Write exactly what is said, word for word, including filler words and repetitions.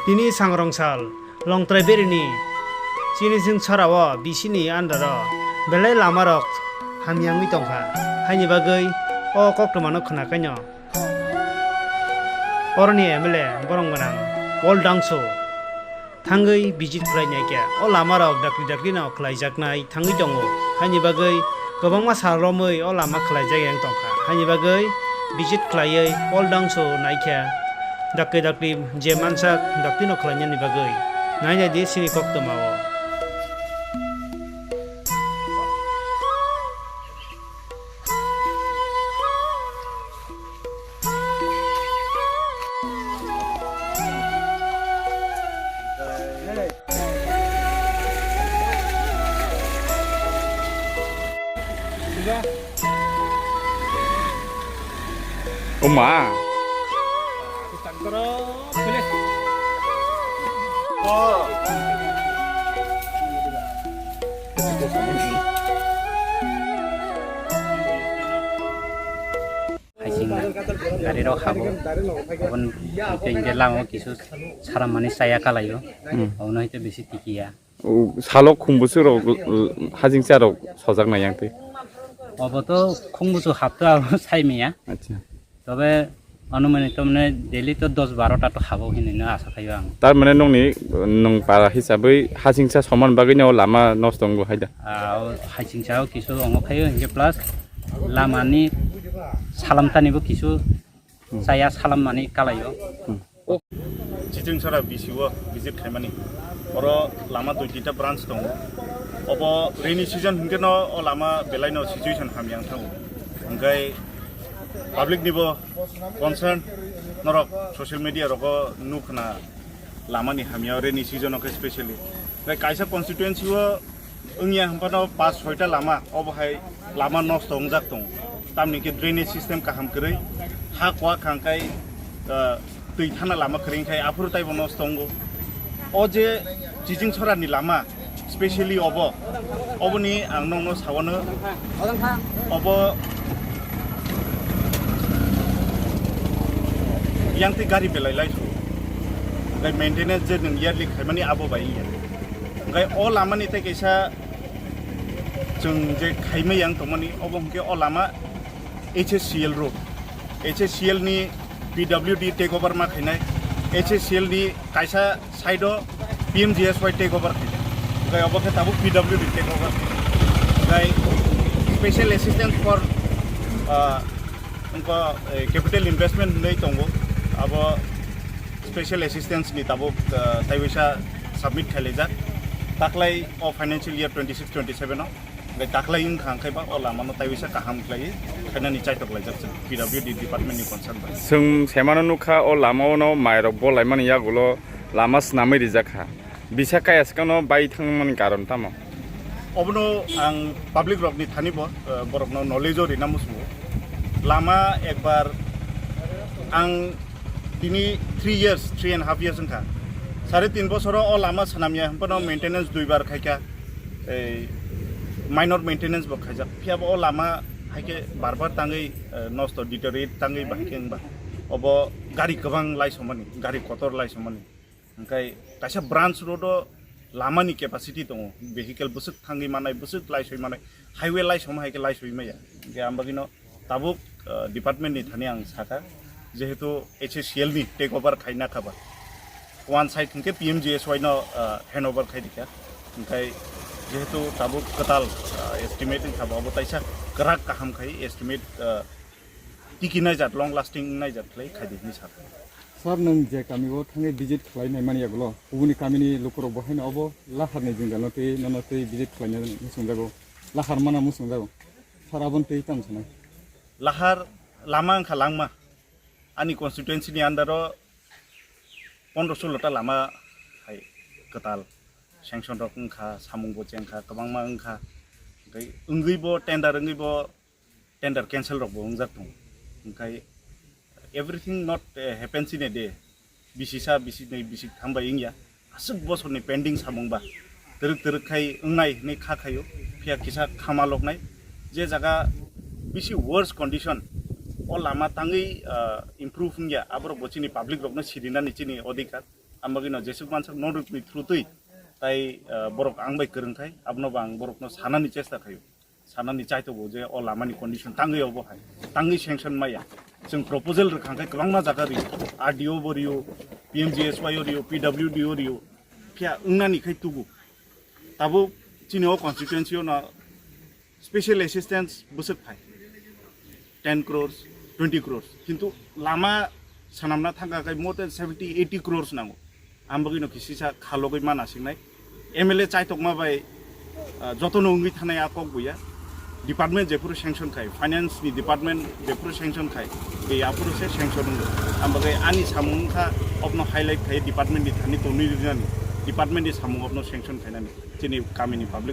Tini sangrong sal, Longtrai Beri ni chini sing sora o B C ni under o belai lama rok hamya wngwi tongkha, haini bagwi o koktwma no khna khaino oroni M L A borong gwnang Paul Dangso thangwi visit khlai nai kha. O lama rok dakti dakti no khlai jaknai thangwi tongo, haini bagwi kwbangma sal romwi o lama khlai jak yang tongkha, haini bagwi visit khlaiwi Paul Dangso nai kha. Dakti dakti je mansak dakti no khlai nani bagwi nai nai di sini koktwma o. O ma. Haising gari rok habo. Aboni hwnkhe hwnkhe lama o kisu saramani chaya kalaio. Hmm. Obono hwnkhe bisi tikiya. O salo khum bwswk rok, uh, hajingcha rok sojak nai yang twi. Obo to khum bwswk hapto abo sai maya. Acha. Tobe anumani to mane daily to dos baro ta to habo hinwi no asa khaio ang. Tar mane nongni, uh, nong para hisabwi hajingcha soman bagwi no lama nosto wngo hai da. Ah, o hajingcha o kisu ongo khaio hwnkhe plus lamani salam tani bo kisu Hmm. Chaya salam mani kalaio. Hmm. Chichingsara B C o visit khaimani. Oro lama dui tinta branch tongo. Obo rainy season hwnkhe no o lama belai no situation hamya wng thango. Hwnkhe public ni bo concern norok social media rogo nukhna lama ni hamya rainy season o khe specially. Hwnkhe kaisa constituency o wngya hwnphano pas soita lama, obo hai lama nosto wngjak tongo. Tamni khe drainage system kaham kwrwi, ha kuwa khangkhai, ah, twi thana lama kwrwi khai aphuru taibo nosto wngo. O je Chichingsora ni lama, specially obo, oboni ang nokno sawano, obo yang twi gari belai lai su, tei maintenance je nwng yearly khaimani abo bai wngya. Hwnkhe o lamani tei kaisa chwng je khaimai yang tongmani, obo hwnkhe o lama H S C L road. H S C L ni P W D take over ma khainai. H S C L ni kaisa side o P M G S Y take over khainai. Hwnkhe obo khe tabuk P W D take over. Hwnkhe special assistance for, ah, wngkha, eh, capital investment hwnwi tongo. Abo special assistance ni tabuk, ah, taiwisa submit khailaijak. Taklai o financial year twenty six twenty seven o, bai taklai wngkha hwnkhe ba o lama no taiwisa kaham khlaiwi khainani chaitok laijak chwng P W D department ni concern bai. Chwng semano nukha o lama o no mai rok bolaimani yagulo lama swnamwi rijak kha. Bisa kaya swkangno bai thangmani karon tamo? Obono ang public rokni thani bo, eh, borokno knowledge o rina muchungo. Lama ekbar ang tini three years, three and half years wngkha. Sare tin bosoro o lama swnamya hwnphano maintenance duibar khaikha, ei minor maintenance bo khaijak. Phiyaba o lama haikhe bar bar tangwi, eh, nosto deteriorate tangwi bahai khe wngba. Obo gari kwbang laisomani, gari kotor laisomani. Hwnkhe kaisa branch road o lama ni capacity tongo, vehicle bwswk thangwi manai, bwswk laisoi manai, highway laisom hai khe laisoi maya. Hwnkhe ang bagwino tabuk, ah, department ni thani ang sakha, jehetu H S C L ni take over khaina kha ba, one side hwnkhe P M G S Y no, ah, hand over khai dikha. Hwnkhe jehetu tabuk kwtal, ah, estimate wngkha ba, abo taisa kwrak kaham khai estimate, ah, tiki naijak, long lasting naijak khlai khai di hinwi sakha. Sir, nwng je kami o thangwi visit khlai nai mani yagulo, kubuni kamini lukurok bo haino obo lahar ni jwngjal no twi nono twi visit khlai nai muchung jago, lahar mana muchung jago. Sir, aboni twi tamo sanai? Lahar lama wngkha langma. Ani constituency ni under o pondro solo ta lama hai kwtal sanction rok wngkha, samung bo chengkha, kwbangma wngkha. Tei wngwi bo tender wngwi bo tender cancel rok bo wngjak tongo. Hwnkhe everything not, eh, happens in a day. Bisi sa, bisi nai, bisi tham bai wngya. Aswk bosorni pending samung ba twrwk twrwk khai wngnai hwnwi kha khaio. Phiya kisa khama loknai. Je jaga bisi worse condition, o lama tangwi, ah, improve wngya, aborok bo chini public rokno sirinani chini odhikar. Ang bagwino jesuk mansak no rwkni through twi tai, ah, borok ang bai kwrwng khai, abono bo ang borokno sanani chesta khaio. Sanani chaitogo je o lamani condition tangwi obo hai, tangwi sanction maya. Chwng proposal rwkha khe kwbangma jaga rio, R D O bo rio, P M G S Y o rio, P W D o rio, phiya wngnani khai tugo. Tabuk chini o constituency o no special assistance bwswk phai ten crores, twenty crores, kintu lama sanamna thangkha khai more than seventy, eighty crores nango. Ang bagwino kisisa khalogwi mana singnai. M L A chaitokma bai, ah, jotono wngwi thanai a kok buya. Department jephuru sanction khai, finance ni department jephuru sanction khai, be aphuru se sanction wngo. Ang bagwi ani samung kha obno highlight khai department ni thani tonwi rinani, department ni samung obno sanction khainani. Chini kamini public